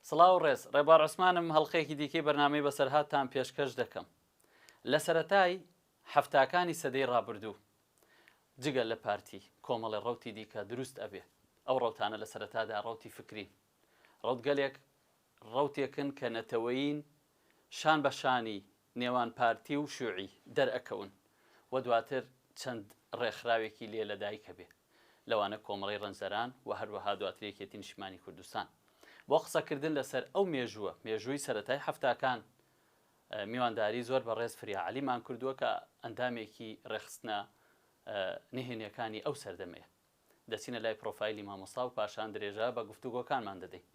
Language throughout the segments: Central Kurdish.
سڵاو و ڕێز، ڕێبوار عوسمانم هەڵقەیەکی دیکەی بەرنامەی بەسەرهاتتان پێشکەش دەکەم. لە سەرەتای حەفتاکانی سەدەی ڕابردوو جگە لە پارتی کۆمەڵێ ڕەوتی دیکە دروست ئەبێ. ئەو ڕەوتانە لە سەرەتادا ڕەوتی فکرین. ڕەوتگەلێک ڕەوتێکن کە نەتەوەیین شان بە شانی نێوان پارتی و شیوعی دەرئەکەون و دواتر چەند ڕێکخراوێکی لێ لەدایک ئەبێ لەوانە کۆمەڵەی ڕەنجدەران و هەروەها دواتر یەکێتی نیشتمانی کوردستان. بۆ قسەکردن لەسەر ئەو مێژووە، مێژووی سەرەتای حەفتاکان، میوانداری زۆر بەڕێز فریا عەلیمان کردووە کە ئەندامێکی ڕێکخستنە نهێنیەکانی ئەو سەردەمەیە. دەچینە لای پرۆفایلی مامۆستا و پاشان درێژە بە گفتوگۆکانمان دەدەین.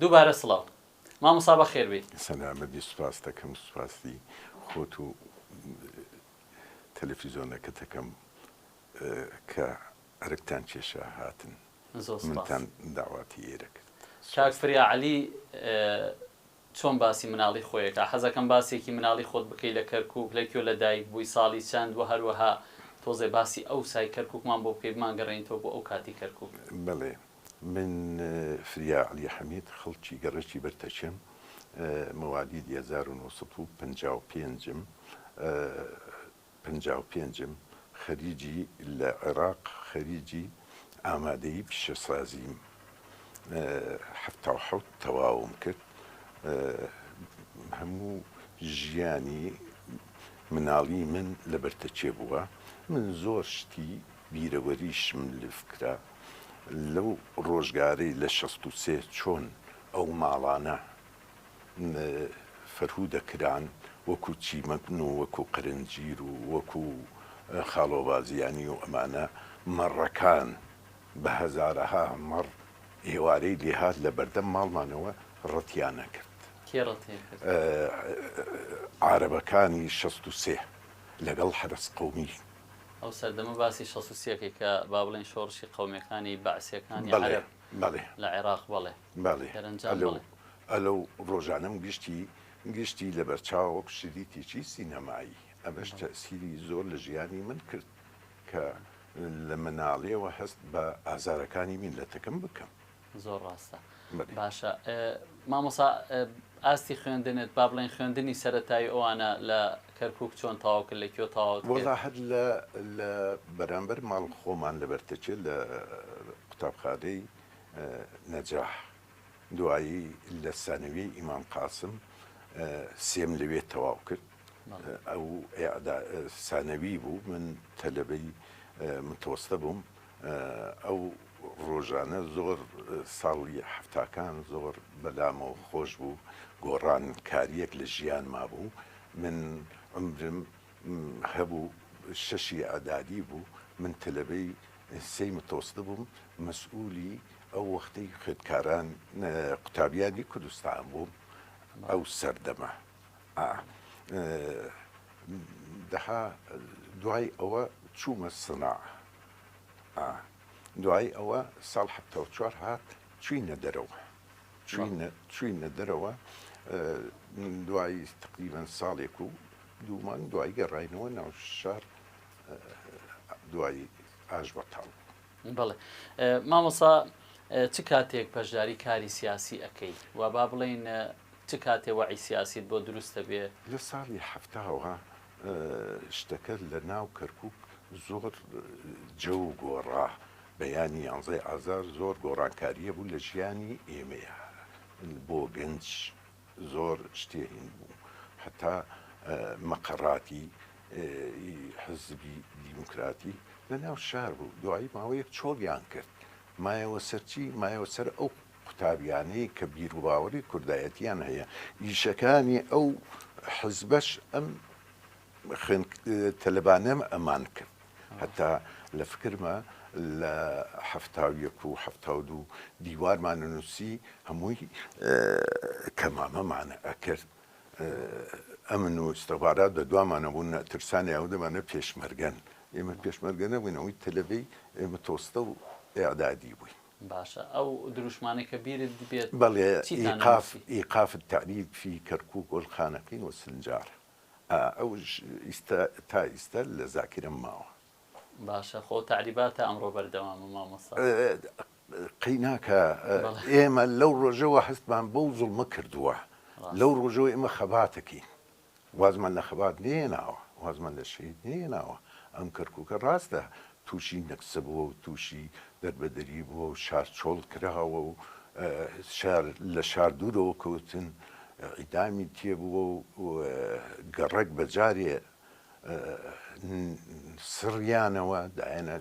دووبارە سڵاو مامۆستا بەخێر بێیت. سەلامەت بی سوپاست دەکەم سوپاسی خۆت و تەلەفیزۆنەکەت دەکەم کە ئەرکتان کێشا هاتن زۆر سوپاس. منتان داواتی ئێرە کرد. کاک سوپاست فریا عەلی چۆن باسی مناڵی خۆیەکا حەزەکەم باسێکی مناڵی خۆت بکەی لە کەرکوک لە کوێ لە دایک بووی ساڵی چەند وە هەروەها تۆزێ باسی ئەوسای کەرکوکمان بۆ بکەی بمانگەڕێنیتەوە بۆ ئەو کاتی کەرکوک. بەڵێ من فریا عەلی حەمید خەڵکی گەڕەکی بەرتەکێم مەوالیدی 1955 م 55 م خەریجی لە عێراق خەریجی ئامادەیی پیشەسازیم 77 تەواوم کرد هەموو ژیانی مناڵی من لە بەرتەکێ بووە من زۆر شتی بیرەوەریشم لفکرا لەو ڕۆژگارەی لە 63 چۆن ئەو ماڵانە فەرهوودە کران وەکوو چیمەن و وەکوو قەرنجیر و وەکوو خاڵۆبازیانی و ئەمانە مەڕەکان بە هەزارەها مەڕ ئێوارەی لێهات لە بەردەم ماڵمانەوە ڕەتیان ئەکرد. کێ ڕەتی ئەکرد؟ عارەبەکانی 63 لەگەڵ حەرەس قەومی. ئەو سەردەمە باسی 63 ئەکەی کە با بڵێین شۆڕشی قەومیەکانی بەعسیەکانی بەڵێ عەرەب بەڵێ. لە عێراق بەڵێ. بەڵێ دەرەنجام ئەلەو بەڵێ. ئەلەو ڕۆژانەم گشتی گشتی لەبەرچاوە وەک شریتێکی سینەمایی ئەمەش بەڵێ. تەئسیری زۆر لە ژیانی من کرد کە لە مناڵیەوە هەست بە ئازارەکانی میللەتەکەم بکەم. زۆر ڕاستە. بەڵێ. باشە مامۆسا ئاستی خوێندنت با بڵێین خوێندنی سەرەتایی ئەوانە لە کەرکوک چۆن تەواو کرد لە کوێ تەواوت کرد؟ وەڵا هەر لە لە بەرامبەر ماڵ خۆمان لە بەرتەکێ لە قوتابخانەی نەجاح دوایی لە سانەویەی ئیمام قاسم سێم لەوێ تەواو کرد ئەو سانەوی بوو من تەلەبەی متوەستە بووم ئەو ڕۆژانە زۆر ساڵی حەفتاکان زۆر بەلامەوە خۆش بوو گۆڕان کاریەک لە ژیان مابوو من عمرم هەبوو شەشی ئەعدادی بوو من تەلەبەی سێی متوەستە بووم مەسئولی ئەو وەختەی خوێندکاران قوتابیانی کوردستان بووم ئەو سەردەمە دەها دوای ئەوە چوومە سناع دوای ئەوە ساڵ 74 هات چوینە دەرەوە چوینە چوینە دەرەوە دوای تقریبا ساڵێک و دوو مانگ دوای گەڕاینەوە ناو شار دوای ئاش بەتاڵ بوو. بەڵێ مامۆستا چ کاتێک بەشداری کاری سیاسی ئەکەی و با بڵێین چ کاتێ وەعی سیاسیت بۆ دروست ئەبێ؟ لە ساڵی حەفتاوە شتەکە لە ناو کەرکوک زۆر جەو گۆڕا. بەیانی یانزەی ئازار زۆر گۆڕانکارییە بوو لە ژیانی ئێمەیا بۆ گەنج زۆر شتێ هین بوو هەتا مەقەڕاتی حزبی دیموکراتی لە ناو شار بوو دوایی ماوەیەک چۆڵیان کرد مایەوە سەر چی؟ مایەوە سەر ئەو قوتابیانەی کە بیروباوەڕی کوردایەتیان هەیە ئیشەکانی ئەو حزبەش ئەم خوێن تەلەبانەم ئەمان کرد هەتا لە فکرمە لە 71 و 72 دیوارمان نووسی هەمووی کەمامەمان ئەکرد ئەمن و ئیستخبارات بە دوامانە بوون ترسانی ئەو دەمانە پێشمەرگەن ئێمە پێشمەرگە نەبووین ئەوەی تەلەبەی متوسطە و ئیعدادی بووین. باشە ئەو دروشمانەی کە بیرت بێت بەڵێ چیتان ئیقاف نووسی؟ ئیقاف التعریب فی کەرکوک والخانەقین وسنجار ئا ئەوش ئیستا تا ئیستا لە زاکیرەم ماوە. باشە خۆ تەعریبات تا ئەمڕۆ بەردەوامە مامۆستا. قەی ناکا ئێمە لەو ڕۆژەوە هەستمان بەو زوڵمە کردووە لەو ڕۆژەوە ئێمە خەباتەکەین وازمان لە خەبات نێناوە وازمان لە شەهید نێناوە ئەم کەرکووکە ڕاستە تووشی نەکسە بووە و تووشی دەربەدەری بووە و شار چۆڵ کراوە و شار لە شار دوورەوە کەوتن ئیدامی تێبووە و گەڕەک بەجارێ سڕیانەوە دایەنە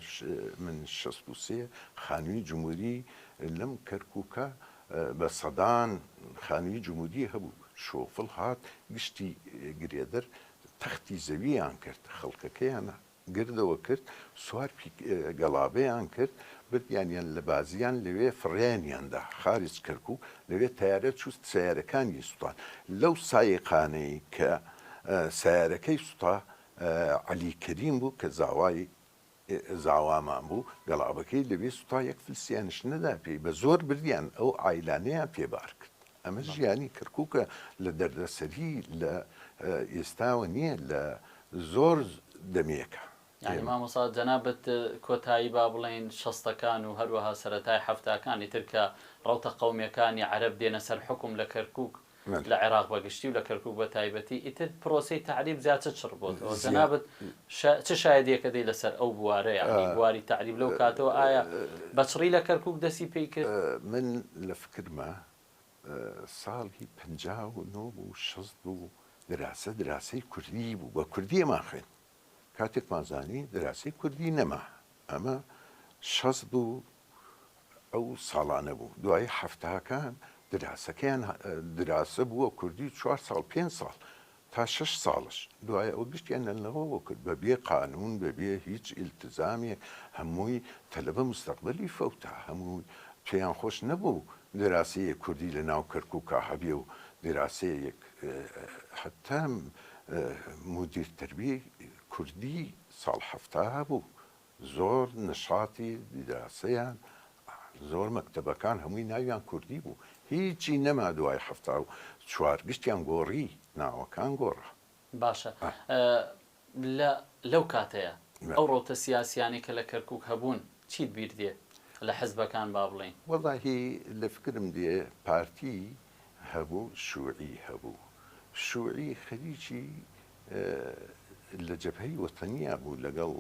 من 63 خانووی جمهوری لەم کەرکووکە بە سەدان خانووی جمهوری هەبوو شۆفڵ هات گشتی گرێدەر تەختی زەویان کرد خەڵکەکەیان گردەوە کرد سوار گەڵابەیان کرد بردیانیان لە بازیان لەوێ فڕێنیان دا خارج کەرکوک لەوێ تەیارە چوو سەیارەکانی سوتان لەو سایقانەی کە سەیارەکەی سوتا عەلی کەریم بوو کە زاوای زاوامان بوو گەڵابەکەی لەوێ سوتا یەک فلسیانش نەدا پێی بە زۆر بردیان ئەو عایلانەیان پێ بار کرد ئەمە ژیانی کەرکوکە لە دەردەسەری لە ئێستاوە نییە لە زۆر دەمێکە. یانی مامۆستا جەنابت کۆتایی با بڵێین شەستەکان و هەروەها سەرەتای حەفتاکان ئیتر کە ڕەوتە قەومیەکانی عەرەب دێنە سەر حوکم لە کەرکوک لە عێراق بە گشتی و لە کەرکوک بە تایبەتی ئیتر پرۆسەی تەعریب زیاتر چڕ بۆتەوە جەنابت چ شایەدیەکە دەی لەسەر ئەو بوارە یانی بواری تەعریب لەو کاتەوە ئایا بە چڕی لە کەرکوک دەسی پێی کرد؟ من لە فکرما ساڵی 59 بوو 60 بوو دراسە دراسەی کوردی بوو بە کوردی ئەمان خوێند کاتێکمان زانی دراسی کوردی نەما ئەمە 60 بوو ئەو ساڵانە بوو دوایی حەفتاکان دراسەکەیان دراسە بووە کوردی چوار ساڵ پێنج ساڵ تا شەش ساڵش دوای ئەوە گشتیان لەنەوەوە کرد بە بێ قانون بە بێ هیچ ئیلتزامێک هەمووی تەلەبە مستەقبەلی فەوتا هەموو پێیان خۆش نەبوو دراسەیەک کوردی لە ناو کەرکووکا هەبێ و دراسەیەک حتا مدیر تربیەی کوردی ساڵ حەفتا هەبوو زۆر نەشاتی دیراسەیان زۆر مەکتەبەکان هەمووی ناویان کوردی بوو هیچی نەما دوای 74 گشتیان گۆڕی ناوەکان گۆڕا. باشە لە لەو کاتەیا ئەو ڕەوتە سیاسیانەی کە لە کەرکوک هەبوون چیت بیر دێ لە حزبەکان با بڵێین؟ وەڵاهی لە فکرم دێ پارتی هەبوو شوعی هەبوو شوعی خەریکی لە جەبهەی وەتەنیا بوو لەگەڵ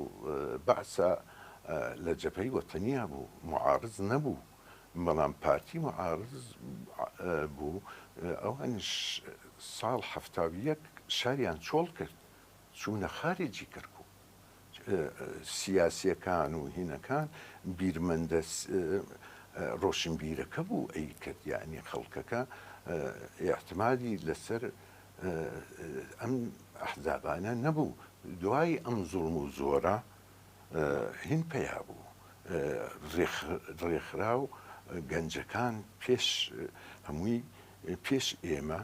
بەعسا لە جەبهەی وەتەنیا بوو معارز نەبوو بەڵام پارتی معارز بوو ئەوانیش ساڵ 71 شاریان چۆڵ کرد چوونە خارجی کەرکوک سیاسیەکان و هینەکان بیرمەندە ڕۆشنبیرەکە بوو ئەیکرد یعنی خەڵکەکە ئیعتمادی لەسەر ئەم ئەحزابانە نەبوو دوای ئەم زوڵم و زۆرە هین پەیا بوو ڕێکخراو گەنجەکان پێش هەمووی پێش ئێمە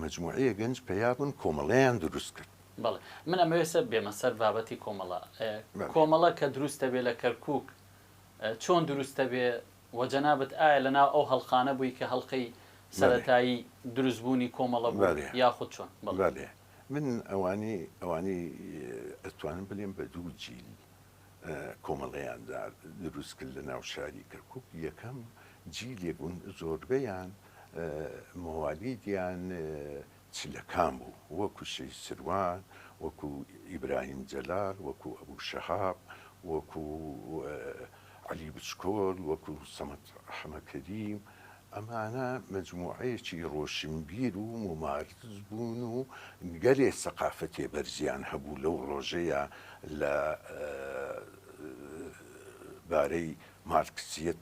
مجموعەیە گەنج پەیا بوون کۆمەڵەیان دروست کرد. بەڵێ من ئەمەوێ سەر بێمە سەر بابەتی کۆمەڵە کۆمەڵە کە دروست دەبێ لە کەرکوک چۆن دروست دەبێ وە جەنابت ئایا لە ناو ئەو هەڵقانە بووی کە هەڵقەی سەرەتایی دروست بوونی کۆمەڵە بوو یاخود چۆن؟ بەڵێ. بەڵێ من ئەوانی ئەوانی ئەتوانم بلێم بە دوو جیل کۆمەڵەیان دروست کرد لە ناو شاری کەرکوک یەکەم جیلێک بوون زۆربەیان موالیدیان. چلەکان بوو، وەکو شەهید سروان، وەکو ئیبراهیم جەلال، وەکو ئەبو شەهاب، وەکو عەلی بچکۆل، وەکو سەمەد حەمەکەریم، ئەمانە مەجموعەیەکی ڕۆشنبیر و مومارس بوون و گەلێ سەقافەتێ بەرزیان هەبوو لەو ڕۆژەیا لە بارەی مارکسیەت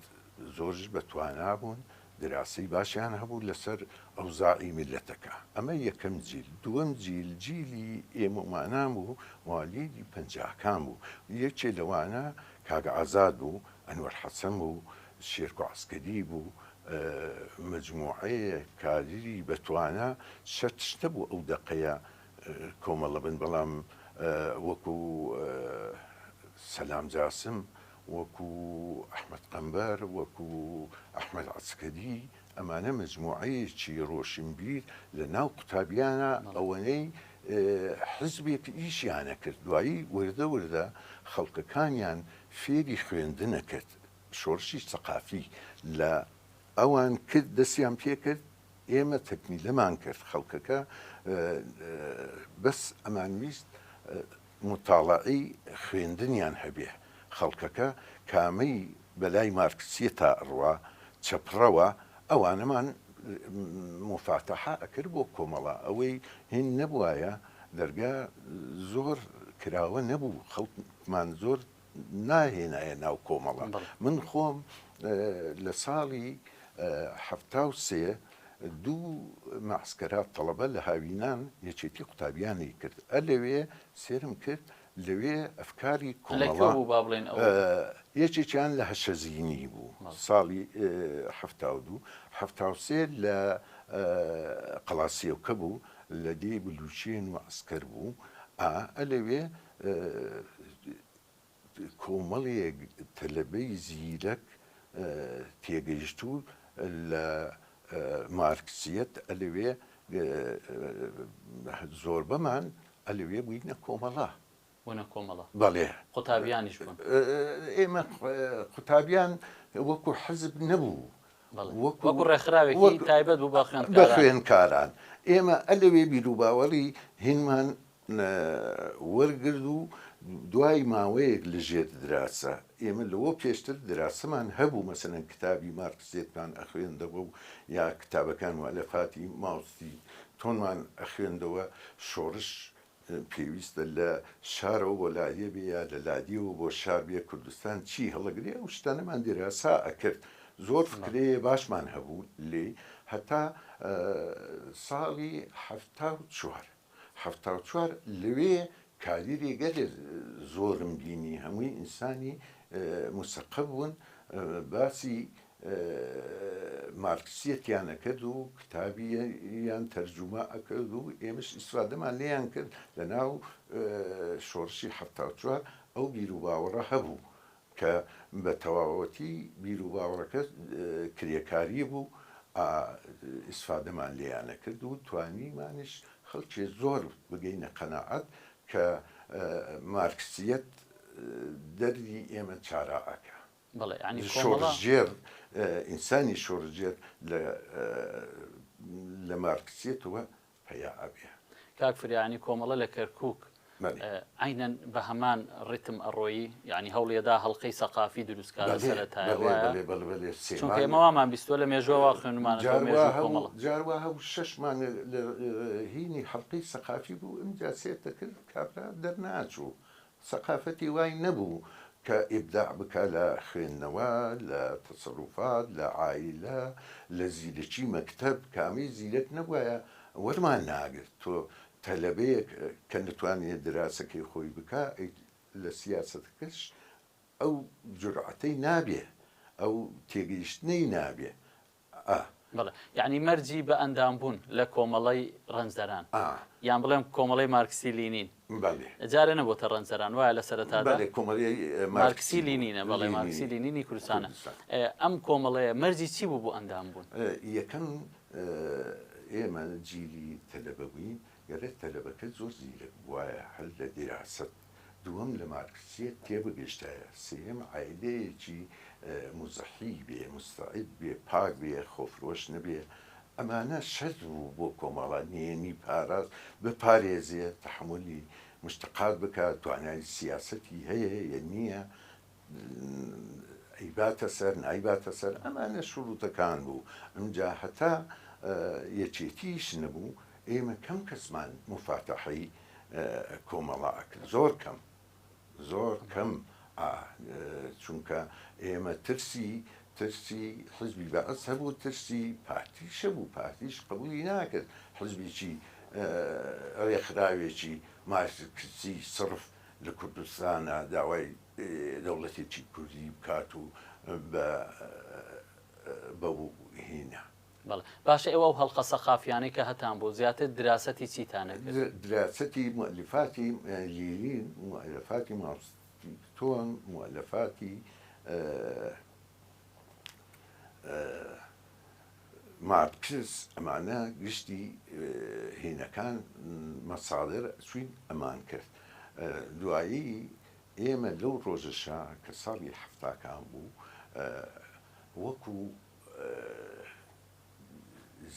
زۆریش بە توانا بوون، دراسەی باشیان هەبوو لەسەر ئەوزاعی میللەتەکە. ئەمە یەکەم جیل. دووەم جیل، جیلی ئێمەومانان بوو، موالیدی پەنجاکان بوو. یەکێ لەوانە کاک ئازاد بوو، ئەنوەر حەسەن بوو، شێرکۆ عەسکەری بوو، مەجموعەیەک کادری بەتوانا، شەرتش نەبوو ئەو دەقەیە کۆمەڵە بن، بەڵام وەکو سەلام جاسم، وەکو ئەحمەد قەنبەر، وەکو ئەحمەد عەسکەری، ئەمانە مەجموعەیەکی ڕۆشنبیر لە ناو قوتابیانە ئەوەنەی حزبێک ئیشیان ئەکرد، دوایی وردە وردە خەڵکەکانیان فێری خوێندن ئەکرد، شۆڕشی سەقافی لە ئەوان کرد دەستیان پێکرد، ئێمە تەکمیلەمان کرد، خەڵکەکە بەس ئەمانویست موتاڵەعەی خوێندنیان هەبێ، خەڵکەکە کامەی بەلای مارکسیەتا ئەڕوا چەپڕەوە ئەوانەمان موفاتەحە ئەکرد بۆ کۆمەڵە، ئەوەی هین نەبوایە دەرگا زۆر کراوە نەبوو، خەڵکمان زۆر ناهێنایە ناو کۆمەڵە. من خۆم لە ساڵی 73 دوو مەعسکەرات تەڵەبە لە هاوینان یەکێتی قوتابیانی کرد ئە لەوێ سێرم کرد لەوێ ئەفکاری کۆمەڵە یەکێکیان لە هەشەزینی بوو ساڵی 72 73 لە قەڵاسیەوکە بوو لە دێی بلوچێن و عسکەر بوو ئا لەوێ کۆمەڵێک تەلەبەی زیرەک تێگەیشتوو لە مارکسیەت ئەلەوێ زۆربەمان ئەلەوێ بووینە کۆمەڵە. بوونە کۆمەڵە. بەڵێ. قوتابیانیش بوون. ئێمە قوتابیان وەکو حزب نەبوو. وەکو ڕێکخراوێکی تایبەت بوو بە خوێندکاران. بە خوێندکاران. ئێمە ئەلەوێ بیروباوەڕی هینمان وەرگرت و دوای ماوەیەک لە ژێر دراسە، ئێمە لەوە پێشتر دراسەمان هەبوو، مەسەلەن کتابی مارکسێتمان ئەخوێندەوە و یا کتابەکان موئەلەفاتی ماوتسی تۆنمان ئەخوێندەوە، شۆڕش پێویستە لە شارەوە بۆ لادێ بێ یا لە لادێوە بۆ شار بێ، کوردستان چی هەڵەگرێ، ئەو شتانەمان دیراسا ئەکرد، زۆر فکرەیە باشمان هەبوو لێی هەتا ساڵی 74. 74 لەوێ کادیری گەلێ زۆرم بینی هەمووی ئینسانی موسەقەف بوون باسی مارکسیەتیان ئەکرد و کتابیان تەرجومە ئەکرد و ئێمەش ئیسفادەمان لێیان کرد لە ناو شۆڕشی 74 ئەو بیروباوەڕە هەبوو کە بە تەواوەتی بیروباوەڕەکە کرێکاری بوو، ئیسفادەمان لێیان ئەکرد و توانیمانیش خەڵکێ زۆر بگەینە قەناعەت کە مارکسیەت دەردی ئێمە چارە ئەکا. بەڵێ یانی کۆمەڵە. شۆڕشگێڕ، ئینسانی شۆڕشگێر لە لە مارکسیەتەوە پەیا ئەبێ. کاک فریا یانی کۆمەڵە لە کەرکوک عەینەن بە هەمان ڕیتم ئەڕۆیی یانی هەوڵیەدا هەڵقەی سەقافی دروست کا لە سەرەتایە وایە؟ چونکە ئێمە وامان بیستوە لە مێژووە وا خوێنمانەتەوە مێژووی کۆمەڵە. جار وا هەبوو شەش مانگ لە هینی حەڵقەی سەقافی بوو ئمجا سێر دەکرد کابرا دەرناچوو سەقافەتی وای نەبوو کە ئیبداع بکا لە خوێندنەوە، لە تەسەروفات، لە عایلە، لە زیرەکی مەکتەب، کامەی زیرەک نەبوایە وەرمان ناگرت، تۆ تەلەبەیەک کە نەتوانێ دراسەکەی خۆی بکا ئەی لە سیاسەتەکەش ئەو جورعەتەی نابێ، ئەو تێگەیشتنەی نابێ، ئا. بەڵێ. یەعنی مەرجی بە ئەندام بوون لە کۆمەڵەی ڕەنجدەران. ئا. یان بڵێم کۆمەڵەی مارکسی لینین. بەڵێ. جارێ نەبۆتە ڕەنجدەران وایە لە سەرەتادا؟ بەڵێ کۆمەڵەی مارکسی لینینە. بەڵێ مارکسی لینینی کوردستانە. ئەم کۆمەڵەیە مەرجی چی بوو بۆ ئەندام بوون؟ یەکەم ئێمە جیلی تەلەبە بووین، گەرە تەلەبەکە زۆر زیرەک بوایە هەر لە دیراسەت دووەم لە مارکسیەت تێبگەیشتایە، سێیەم عایلەیەکی موزەحی بێ، موستەعید بێ، پاک بێ، خۆفرۆش نەبێ. ئەمانە شەرت بوو بۆ کۆمەڵە نهێنی پاراست بپارێزێ، تەحەمولی مشتقات بکا، توانای سیاسەتی هەیە یە نییە، ئەیباتە سەر نایباتە سەر، ئەمانە شروتەکان بوو. ئمجا هەتا یەکێتیش نەبوو ئێمە کەم کەسمان موفاتەحەی کۆمەڵە ئەکرد، زۆر کەم. زۆر کەم ئا چونکە ئێمە ترسی ترسی حزبی بەعس هەبوو ترسی پارتیش هەبوو پارتیش قبولی ناکرد حزبێکی ڕێکخراوێکی مارکسی سڕف لە کوردستانە داوای دەوڵەتێکی کوردی بکات و بە بەو هینە. بەڵێ باشە ئێوە ئەو هەڵقە سەقافیانەی کە هەتان بوو زیاتر دراسەتی چیتان ئەکرد؟ دراسەتی موئەلیفاتی لیلین، موئەلەفاتی ماوتسیتۆن، موئەلەفاتی مارکس ئەمانە گشتی هینەکان مەسادر چوین ئەمان کرد. دوایی ئێمە لەو ڕۆژەشا کە ساڵی حەفتاکان بوو وەکو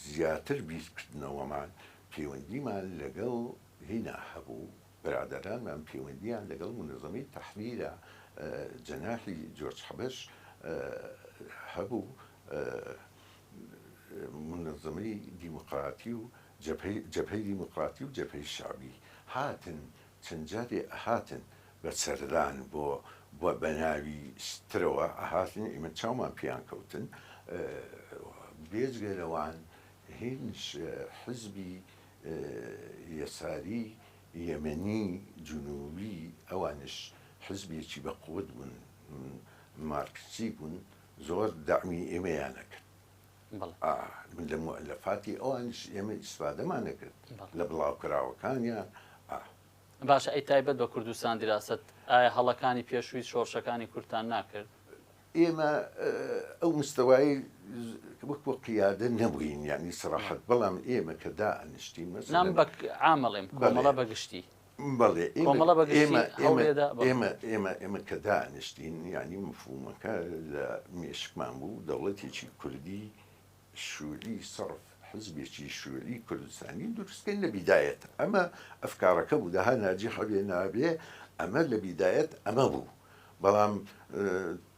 زیاتر بیرکردنەوەمان پەیوەندیمان لەگەڵ هینا هەبوو، برادەرانمان پەیوەندیان لەگەڵ مونەزەمەی تەحریرە جەناحی جۆرج حەبەش هەبوو، مونەزەمەی دیموقراتی و جەبهەی دیموقراتی و جەبهەی شەعبی هاتن چەند جارێ ئەهاتن بە سەردان بۆ بە ناوی ترەوە ئەهاتن ئیمە چاومان پێیان کەوتن بێجگە لەوان هینش حزبی یەساری یەمەنی جنوبی ئەوانش حزبێکی بە قوت بوون مارکسی بوون زۆر دەعمی ئێمەیان ئەکرد لە موئەلەفاتی ئەوانش ئێمە ئیسفادەمان ئەکرد لە بڵاوکراوەکانیان. باشە ئەی تایبەت بە کوردستان دیراسەت ئایا هەڵەکانی پێشووی شۆڕشەکانی کوردتان ناکرد؟ ئێمە ئەو مستەوای وەکو قیادە نەبووین یانی سەراحەت بەڵام ئێمە کە دائەنیشتین مەسەلەن نام بە عام ئەڵێم کۆمەڵە بە گشتی. بەڵێ کۆمەڵە بە گشتی ئێمە هەوڵێدا بەڵێ. ئێمە ئێمە ئێمە کە دائەنیشتین یانی مفهومەکە لە مێشکمان بوو دەوڵەتێکی کوردی شوعی سەرف حزبێکی شوعی کوردستانی دروست کەین لە بیدایەت ئەمە ئەفکارەکە بوو دەها ناجیح ئەبێ نابێ ئەمە لە بیدایەت ئەمە بوو بەڵام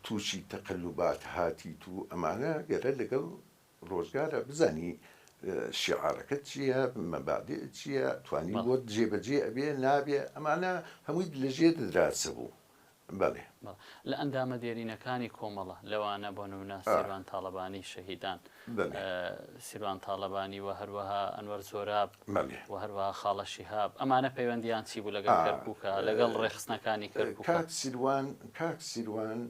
تووشی تەقەلوبات هاتیت و ئەمانە گەرە لەگەڵ ڕۆژگارە بزانی شیعارەکەت چییە مەبادئت چییە توانی بۆت جێبەجێ ئەبێ نابێ ئەمانە هەمووی لە ژێر دراسە بوو بەڵێ. بەڵێ. لە ئەندامە دێرینەکانی کۆمەڵە، لەوانە بۆ نموونە سیروان تاڵەبانی شەهیدان، سیروان تاڵەبانی و هەروەها ئەنوەر زۆراب و هەروەها خاڵە شیهاب، ئەمانە پەیوەندییان چی بوو لەگەڵ کەرکووکا، لەگەڵ ڕێکخستنەکانی کەرکووکا؟ کاک سیروان، کاک سیروان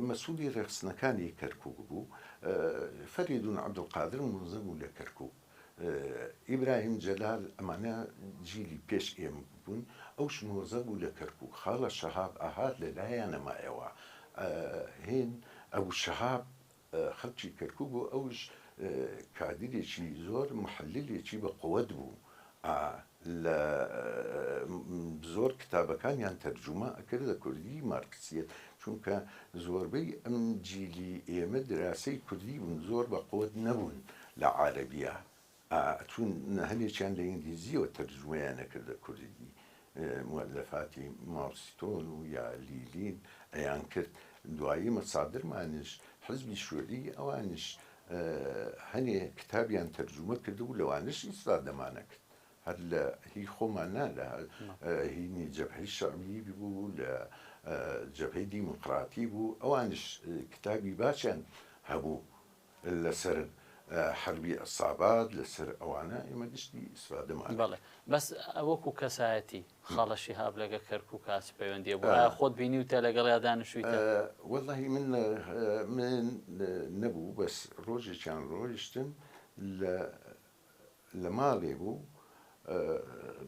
مەسوولی ڕێکخستنەکانی کەرکووک بوو، فەریدون عەبدولقادر مونزە بوو لە کەرکووک. ئیبراهیم جەلال ئەمانە جیلی پێش ئێمە بوون ئەوش مۆزە بوو لە کەرکوک خاڵە شەهاب ئەهات لە لایانە مایەوە هێن ئەبو شەهاب خەلکی کەرکوک بوو ئەوش کادیرێکی زۆر محللێکی بە قوت بوو لە زۆر کتابەکانیان تەرجومە ئەکردە کوردی مارکسیەت چونکە زۆربەی ئەم جیلی ئێمە دراسەی کوردی بوون زۆر بە قوت نەبوون لە عارەبیە ئەچوون هەنێکیان لە ئینگلیزیەوە تەرجومەیان ئەکردە کوردی مولەفاتی ماوسیتۆن و یا لیلین ئەیان کرد دوایی مەسادرمانش حزبی شوعی ئەوانش هەنێ کتابیان تەرجومە کردبوو لەوانش ئیستفادەمان ئەکرد هەر لە هی خۆمان نا لە هینی جەبهەی شەعبی بوو لە جەبهەی دیموکراتی بوو ئەوانش کتابی باشیان هەبوو لەسەر حەربی عسابات لەسەر ئەوانە ئێمە گشتی ئیسفادەمان بەڵێ بەس وەکو کەسایەتی خاڵە شیهاب لەگە کەرکوکا چ پەیوەندیە بوو ئایا خۆت بینیوتە لەگەڵیا دانیشتویتە؟ وەڵاهی من من نەبوو بەس ڕۆژێکیان ڕۆیشتم لە لە ماڵێ بوو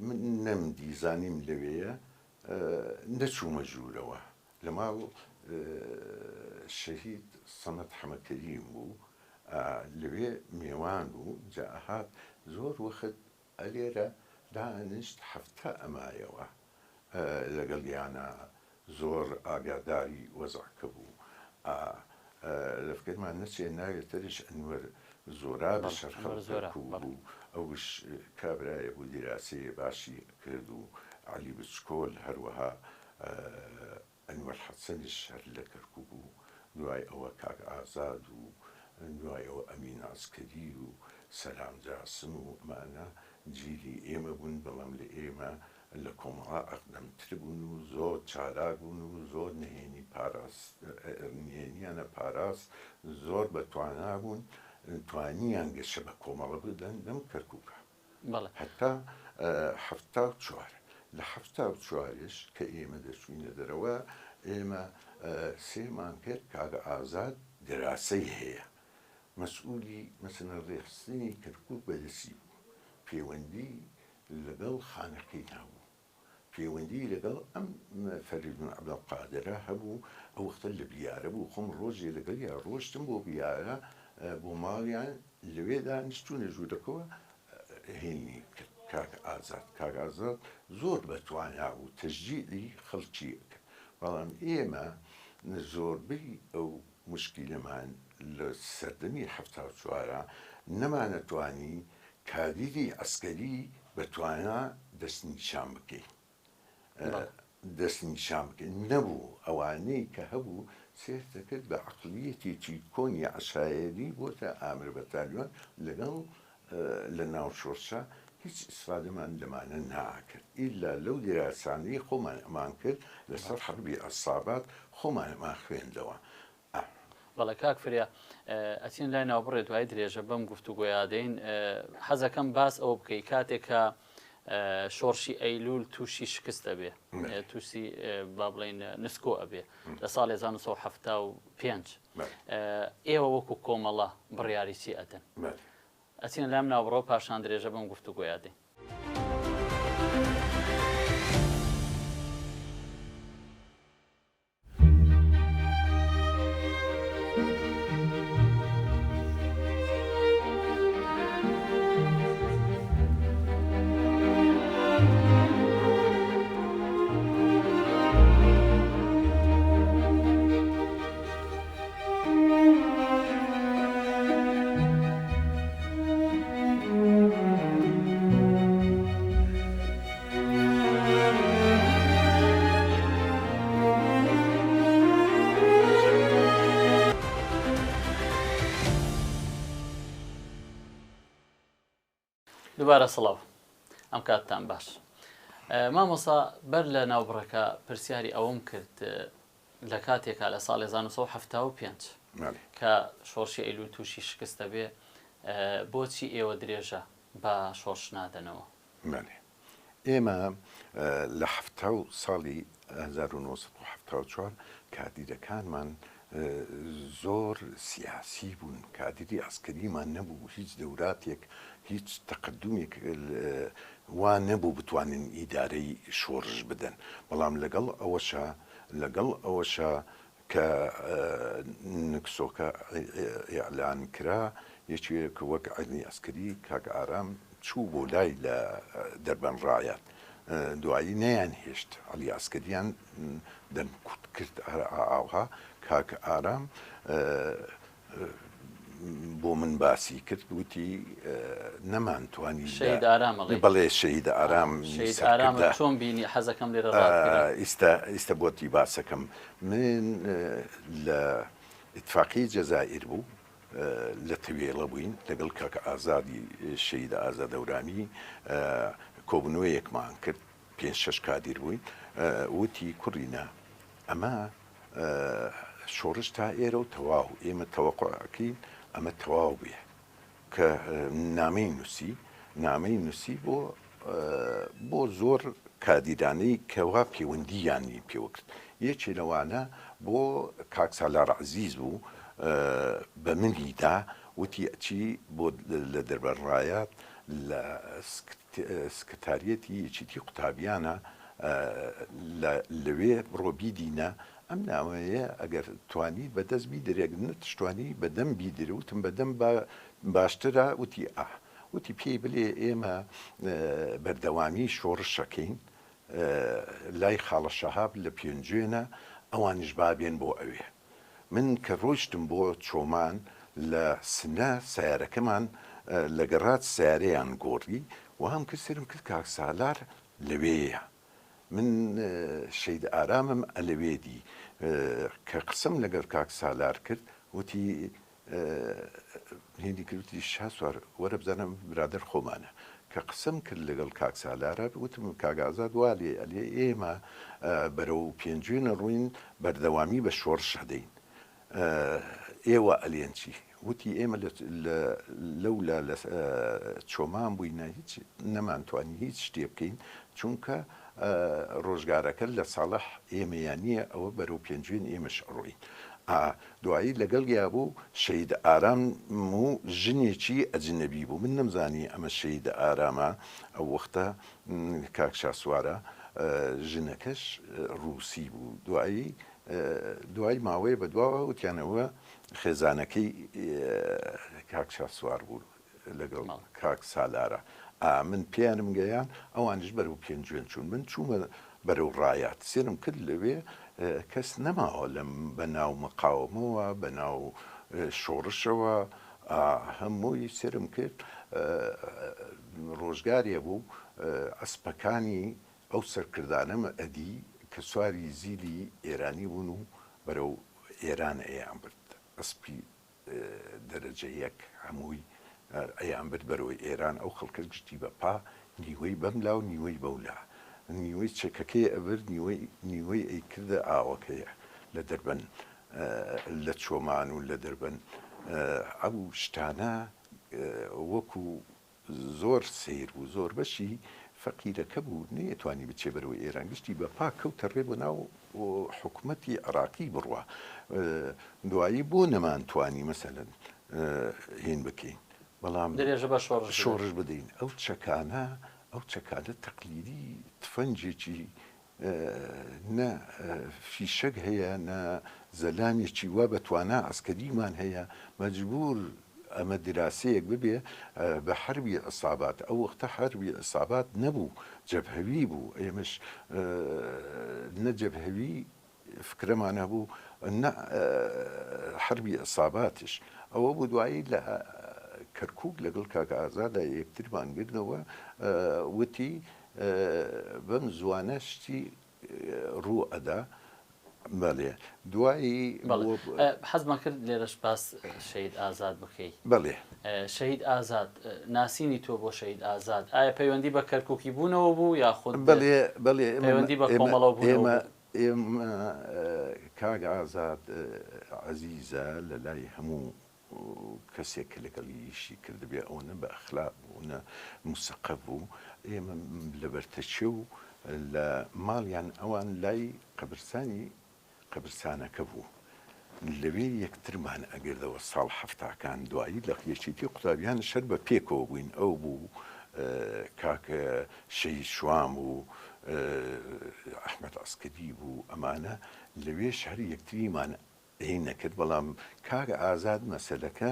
من نەمدی زانیم لەوێیە نەچوومە ژوورەوە لە ماڵ شەهید سەمەد حەمەکەریم بوو لەوێ مێوان بوو جا ئەهات زۆر وەخت ئەلێرە دانیشت هەفتە ئەمایەوە لەگەڵیانا زۆر ئاگاداری وەزعەکە بوو. لە فکرمان نەچێ ناوێ تریش ئەنوەر زۆرابی بەڵێ شەر ئەنوەر خەڵک زۆراب کەرکوک بەڵێ. بوو ئەوش کابرایە بوو دیراسەیە باشی ئەکرد و عەلی بچکۆل هەروەها ئەنوەر حەسەنیش هەر لە کەرکوک و دوای ئەوە کاک ئازاد و دوای ئەوە ئەمین عەسکەری و سەلام جاسم و ئەمانە جیلی ئێمە بوون بەڵام لە ئێمە لە کۆمەڵە ئەقدەمتر بوون و زۆر چالاک بوون و زۆر نهێنی پاراست نهێنیانە پاراست زۆر بە توانا بوون توانیان گەشە بە کۆمەڵە بدەن لەم کەرکوکە. بەڵێ. هەتا 74. لە 74یش کە ئێمە دەچووینە دەرەوە ئێمە سێمان کرد کاک ئازاد دیراسەی هەیە مەسئولی مەسەلەن ڕێکخستنی کەرکوک بەدەستی بوو پێوەندی لەگەڵ خانەقین هەبوو پێوەندی لەگەڵ ئەم فەریدون عەبدولقادرە هەبوو، ئەو وەختە لە بیارە بوو، خۆم ڕۆژێ لەگەڵیا ڕۆشتم بۆ بیارە بۆ ماڵیان، لەوێ دانیشتوونە ژوورەکەوە هێنی کرد کاک ئازاد، کاک ئازاد زۆر بە توانا بوو، تەشجیعی خەڵکی ئەکرد، بەڵام ئێمە زۆربەی ئەو موشکیلەمان لە سەردەمی حەفتاوچوارا نەمانەتوانی کادیری عەسکەری بە توانا دەستنیشان بکەین دەستنیشان بکەین نەبوو ئەوانەی کە هەبوو سێر دەکرد بە عەقڵیەتێکی کۆنی عەشایەری بۆتە ئامر بەتالیۆن لەگەڵ لە ناو شۆرشە هیچ ئیسفادەمان لەمانە ناکرد ئیلا لەو دیراسانەی خۆمان ئەمان کرد لەسەر حەربی عەسابات خۆمان ئەمان خوێندەوە بەڵێ کاک فریا ئەچین لای ناوبڕێ دوای درێژە بەم گفتوگۆیە دەین حەزەکەم باس ئەوە بکەی کاتێک کە شۆڕشی ئەیلول تووشی شکست دەبێ تووشی با بڵین نسکۆ ئەبێ لە ساڵ 1975 ئێوە وەکو کۆمەڵە بڕیاری چی ئەدەن ئەچین لام ناوبڕۆ پاشان درێژە بەم گفتوگۆیە دەین. دووبارە سڵاو ئەم کاتتان باش مامۆسا بەر لە ناوبڕەکە پرسیاری ئەوەم کرد لە کاتێکا لە ساڵی 1975 کە شۆڕشی ئەیلول تووشی شکستە بێ بۆچی ئێوە درێژە بە شۆڕش نادەنەوە؟ بەلێ ئێمە لە حەفتا و ساڵی 1974 کادیرەکانمان زۆر سیاسی بوون، کادیری عەسکەریمان نەبوو، هیچ دەوراتێک هیچ تەقەدومێک وا نەبوو بتوانن ئیدارەی شۆڕش بدەن، بەڵام لەگەڵ ئەوەشا لەگەڵ ئەوەشا کە نکسۆکە ئیعلان کرا، یەکێک وەک عەلی عەسکەری کاک ئارام چوو بۆ لای لە دەربەند ڕایات، دوایی نەیانهێشت عەلی عەسکەریان دەمکوت کرد ئاوها کاک ئارام بۆ من باسی کرد وتی نەمانتوانی شەهید ئارام ئەڵێی؟ بەڵێ شەهید ئارام شەهید ئارامت سەرکردە چۆن بینی حەزەکەم لێرە ڕات بگرم. ئیستا ئیستا بۆتی باسەکەم من لە ئیتفاقیەی جەزائیر بوو لە تەوێڵە بووین لەگەڵ کاک ئازادی شەهید ئازاد هەورامی کۆبوونەوەیەکمان کرد پێنج شەش کادیر بووین وتی کوڕینە ئەمە شۆڕش تا ئێرە و تەواو ئێمە تەوەقع ئەکەین ئەمە تەواو بێ کە نامەی نووسی نامەی نووسی بۆ بۆ زۆر کادیرانەی کەوا پەیوەندییانی پێوە کرد یەکێ لەوانە بۆ کاک سالار عەزیز بوو بە منی دا وتی ئەچی بۆ لە دەربەرڕایات لە سکرتاریەتی یەکێتی قوتابیانە لە لەوێ بڕۆ بیدینە ئەم ناوەیە ئەگەر توانیت بە دەست بیدرێ ئەگەر نەتشتوانی بە دەم بیدرێ وتم بە دەم باشترە وتی ئا وتی پێی بلێ ئێمە بەردەوامی شۆڕشەکەین لای خاڵە شەهاب لە پێنجوێنە ئەوانیش با بێن بۆ ئەوێ. من کە ڕۆیشتم بۆ چۆمان لە سنە سەیارەکەمان لە گەڕاج سەیارەیان گۆڕی وام کرد سەیرم کرد کاک سالار لەوێیە من شەید ئارامم ئەلەوێ دی کە قسەم لەگەڵ کاک سالار کرد وتی هینی کرد وتی شاسوار وەرە بزانە برادەر خۆمانە کە قسەم کرد لەگەڵ کاک سالارە وتم کاک ئازاد وا لێ ئەلێ ئێمە بەرەو پێنجوێن ئەڕۆین بەردەوامی بە شۆڕش ئەدەین ئێوە ئەلێن چی؟ وتی ئێمە لەولا لە چۆمان بووینە هیچ نەمانتوانی هیچ شتێ بکەین چونکە ڕۆژگارەکە لە ساڵح ئێمەیان نییە ئەوە بەرەو پێنجوێن ئێمەش ئەڕۆین. دوایی لەگەڵیا بوو شەهید ئارام و ژنێکی ئەجنەبی بوو من نەمزانی ئەمە شەهید ئارامە ئەو وەختە کاک شاسوارە ژنەکەش ڕووسی بوو دوایی دوای ماوەیە بە دواوە وتیان ئەوە خێزانەکەی کاک شاسوار بوو لەگەڵ کاک سالارە من پێیانم گەیان ئەوانیش بەرەو پێنجوێن چوون من چوومە بەرەو ڕایات سێرم کرد لەوێ کەس نەماوە لەم بە ناو مقاومەوە بە ناو شۆڕشەوە هەمووی سێرم کرد ڕۆژگارێ بوو ئەسپەکانی ئەو سەرکردانەم ئەدی کە سواری زیلی ئێرانی بوون و بەرەو ئێران ئەیانبرد، ئەسپی دەرەجە یەک هەمووی ئەیانبرد بەرەو ئێران، ئەو خەڵکەش گشتی بە پا، نیوەی بەم لا و نیوەی بەو لا، نیوەی چەکەکەی ئەبرد، نیوەی نیوەی ئەیکردە ئاوەکەی لە دەربەن لە چۆمان و لە دەربەن ئەو شتانە وەکوو زۆر سەیر بوو زۆربەشی فەقیرەکە بوو نەیەتوانی بچێ بەرەو ئێران گشتی بە پا کەوتە ڕێ بۆ ناو حکومەتی عێڕاقی بڕوا دوایی بۆ نەمانتوانی مەسەلەن هین بکەین بەڵام درێژە بە شۆڕش بدەین. شۆڕش بدەین ئەو چەکانە ئەو چەکانە تەقلیدی تفەنگێکی نە فیشەک هەیە نە زەلامێکی وا بە توانا عەسکەریمان هەیە مەجبور ئەمە دیراسەیەک ببێ بە حەربی عسابات ئەو وەختە حەربی عسابات نەبوو جەبهەوی بوو ئێمەش نە جەبهەوی فکرەمان هەبوو نە حەربی عساباتش ئەوە بوو دوایی لە کەرکک لەگەڵ کاک ئازادا یەکترمان گردەوە وتی بەم زوانە شتی ڕوو ئەدا بەڵێ دوایی حەزمان کرد لێرەش باس شەهید ئازاد بکەی. بەڵێ. شەهید ئازاد ناسینی تۆ بۆ شەهید ئازاد ئایا پەیوەندی بە کەرکوکی بوونەوە بوو یاخود بەڵێ بەڵێ پەیوەندی بە کۆمەڵەوە بوونەوە بوو؟ ئێمە کاک ئازاد عەزیزە لە لای هەموو کەسێک کە لەگەڵی ئیشی کردبێ ئەوەنە بە ئەخلاق بوو ئەونە موسەقەف بوو ئێمە لە بەرتەچێ و لە ماڵیان ئەوان لای قەبرسانی قەبرسانەکە بوو لەوێ یەکترمان ئەگردەوە ساڵ حەفتاکان دوایی لە یەکێتی قوتابیان شەر بە پێکەوە بووین ئەو بوو کاک شەهید شوان بوو ئەحمەد عەسکەری بوو ئەمانە لەوێش هەر یەکتریمان ی نەکرد بەڵام کاک ئازاد مەسەلەکە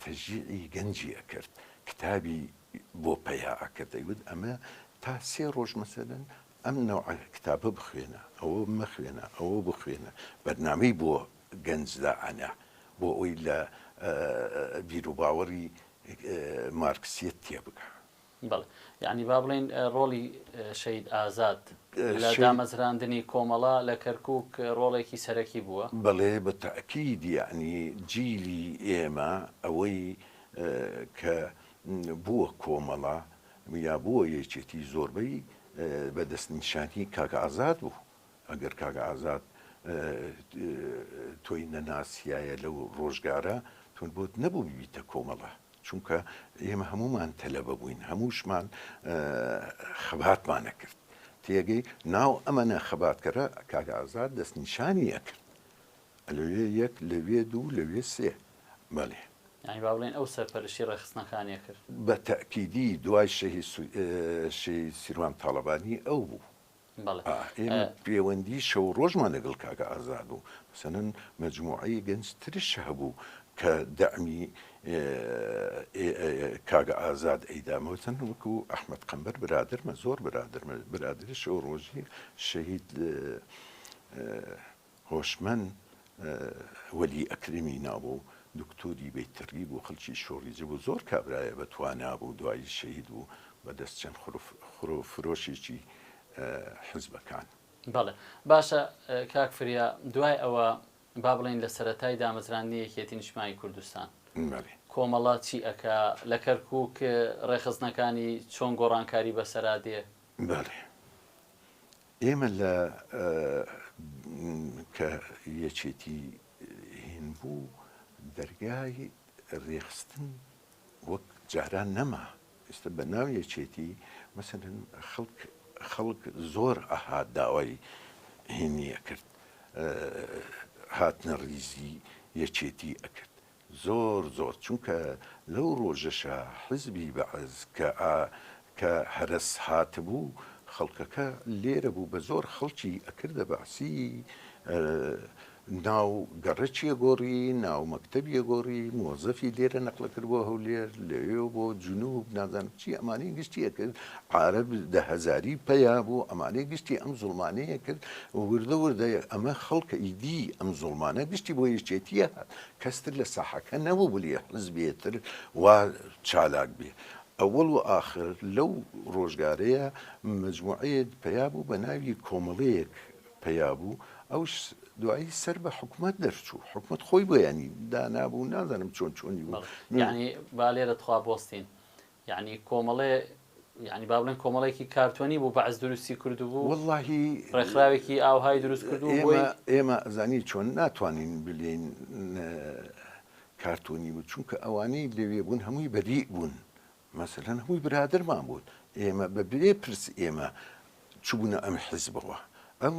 تەشجیعی گەنجی ئەکرد کتابی بۆ پەیا ئەکرد ئەیوت ئەمە تا سێ ڕۆژ مەسەلەن ئەم نەوعە کتابە بخوێنە ئەوە مەخوێنە ئەوە بخوێنە بەرنامەی بۆ گەنج دائەنا بۆ ئەوی لە بیروباوەڕی مارکسیەت تێبگا. بەڵێ یانی با بڵێین ڕۆڵی شەهید ئازاد لە دامەزراندنی کۆمەڵە لە کەرکووک ڕۆڵێکی سەرەکی بووە؟ بەڵێ بە تەئکید یانی جیلی ئێمە ئەوەی کە بووە کۆمەڵە یا بووە یەکێتی زۆربەی بە دەستنیشانی کاک ئازاد بوو. ئەگەر کاک ئازاد تۆی نەناسیایە لەو ڕۆژگارە تۆ بۆت نەبوو ببیتە کۆمەڵە چونکە ئێمە هەمومان تەلەبە بووین هەمووشمان خەباتمان ئەکرد تێگەی ناو ئەمەنە خەباتکەرە کاک ئازاد دەستنیشانی ئەکرد لەوێ یەک لەوێ دوو لەوێ سێ بەڵێ. یانی با بڵێین ئەو سەرپەرشتی ڕێکخستنەکانی ئەکرد. بە تەئکیدی دوای شەهید سیروان تاڵەبانی ئەو بوو. بەڵێ. ئێمە پێوەندی شەو ڕۆژمان لەگەڵ کاکە ئازاد بوو. مەسەلەن مەجموعەی گەنج ترش هەبوو کە دەعمی کاکە ئازاد ئەیدا. مەسەلەن وەکو ئەحمەد قەنبەر برادەرمە، زۆر برادەرمە، برادەری شەو ڕۆژی شەهید هۆشمەند. وەلی ئەکرەمی ناوبوو، دکتۆری بەیتەڕی بوو، خەڵکی شۆڕیجە بوو، زۆر کابرایە بە توانا بوو، دوایی شەهید بوو بە دەست چەند خرۆفرۆشێکی حزبەکان. بەڵێ باشە کاک فریا دوای ئەوە با بڵێین لە سەرەتای دامەزراندنی یەکێتی نیشتمانی کوردستان بەڵێ. کۆمەڵە چی ئەکا لە کەرکوک ڕێکخستنەکانی چۆن گۆڕانکاری بەسەرا دێ؟ بەڵێ ئێمە لە کە یەکێتی هین بوو دەرگای رێخستن وەک جاران نەما ئێستا بە ناو یەکێتی مەسەلەن خەڵک خەڵک زۆر ئەهات داوای هینی ئەکرد هاتنە ڕیزی یەکێتی ئەکرد زۆر زۆر چونکە لەو ڕۆژەشا حزبی بەعس کە کە هەرەس هاتبوو خەڵکەکە لێرە بوو بە زۆر خەڵکی ئەکردە بەعسی ناو گەڕەکی ئەگۆڕی، ناو مەکتەبی ئەگۆڕی، مۆزەفی لێرە نەقل ئەکرد بۆ هەولێر، لەوێوە بۆ جنوب، نازانم چی، ئەمانەی گشتی ئەکرد، عارەب دە هەزاری پەیا بوو، ئەمانەی گشتی ئەم زوڵمانەی ئەکرد، وردە وردە ئەمە خەڵک ئیدی ئەم زوڵمانە گشتی بۆ یەکێتی ئەهات، کەس تر لە ساحەکە نەبوو بلێ حزبێ تر وا چالاک بێ. ئەوەڵ و ئاخر لەو ڕۆژگارەیە مەجموعەیەک پەیا بوو بە ناوی کۆمەڵەیەک پەیا بوو ئەوش دوایی سەر بە حکومەت دەرچوو حکومەت خۆی بۆیانی دانابوو نازانم چۆن چۆنی بوو. یانی با لێرە تخوا بۆستین یانی کۆمەڵێ یانی با بڵێن کۆمەڵێکی کارتۆنی بوو بەعس دروستی کردبوو وەڵاهی ڕێکخراوێکی ئاوهای دروست کردبوو بۆی. ئێمە ئێمە ئەزانی چۆن ناتوانین بلێین کارتۆنی بوو چونکە ئەوانەی لەوێ بوون هەمووی بەریء بوون مەسەلەن هەمووی برادەرمان بوون ئێمە بە بێ پرس ئێمە چوبونە ئەم حیزبەوە ئەم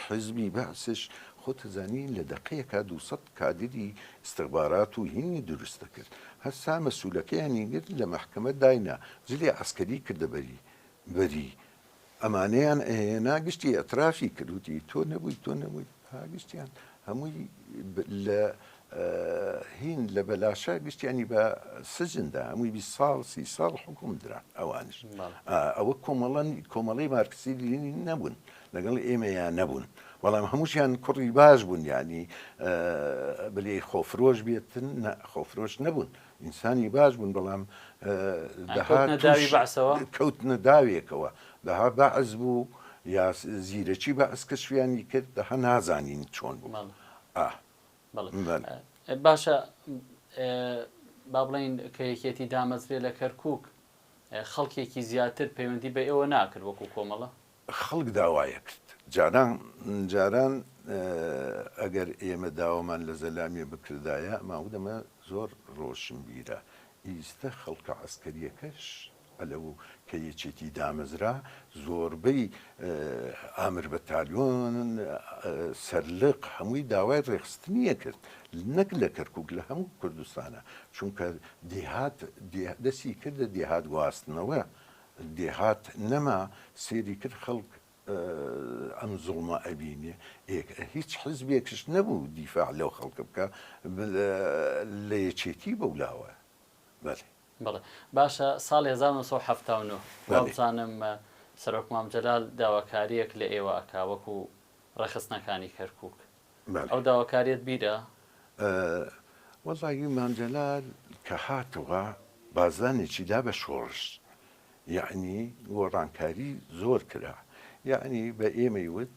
حیزبی بەعسش خۆتەزانی لە دەقەیەکا 200 کادری ئیستخبارات و هینی دروست دەکرد هەستا مەسولەکەیانی گرت لە مەحکەمە داینا جلی عەسکەری کردە بەری بەری ئەمانەیان ئەهێنا گشتی ئیعترافی کرد وتی تۆ نەبووی تۆ نەبووی ها گشتیان هەمووی لە هین لە بەلاشە گشتیانی بە سجندا هەمووی 20 ساڵ سی ساڵ حکوم دران ئەوانش ئەوە کۆمەڵەن کۆمەڵی مارکسی لینین نەبوون لەگەڵ ئێمەیان نەبوون بەڵام هەمووشیان کوڕی باش بوون یعنی بلێ خۆفرۆش بێتن خۆفرۆش نەبوون ئینسانی باش بوون بەڵام دەها کەوتنە داوی بەعسەوە؟ کەوتنە داوێکەوە دەها بەعس بوو یا زیرەکی بەعس کەشفیانی کرد دەها نازانین چۆن بوو ئا بەڵێ باشە با بڵێین کە یەکێتی دامەزرێ لە کەرکک خەڵکێکی زیاتر پەیوەندی بە ئێوە ناکرد وەکو کۆمەڵە؟ خەڵک داوای ئەکرد جاران جاران ئەگەر ئێمە داوامان لە زەلامیە بکردایە ئەمان وت ئەمە زۆر ڕۆشنبیرە ئیستە خەڵکە عەسکەریەکەش ئەلەو کە یەکێتی دامەزرا زۆربەی ئامر بەتالیۆن سەرلق هەمووی داوای ڕێخستنی ئەکرد نەک لە کەرکک لە هەموو کوردستانە چونکە دێهات دەسی کردە دێهات گواستنەوە دێهات نەما سەیری کرد خەڵک ئەم زوڵمە ئەبینێ هیچ حزبێکش نەبوو دیفاع لەو خەڵکە بکا لە یەکێتی بەولاوە بەلێ. بەڵێ باشە ساڵی 1979 وابزانم سەرۆک مام جەلال داواکاریەک لە ئێوە ئەکا وەکو ڕێکخستنەکانی کەرکوک ئەو داواکاریەت بیرە؟ وەڵاهی مام جەلال کە هاتەوە بازدانێکی دا بە شۆڕش یەعنی گۆڕانکاری زۆر کرا یەعنی بە ئێمەی وت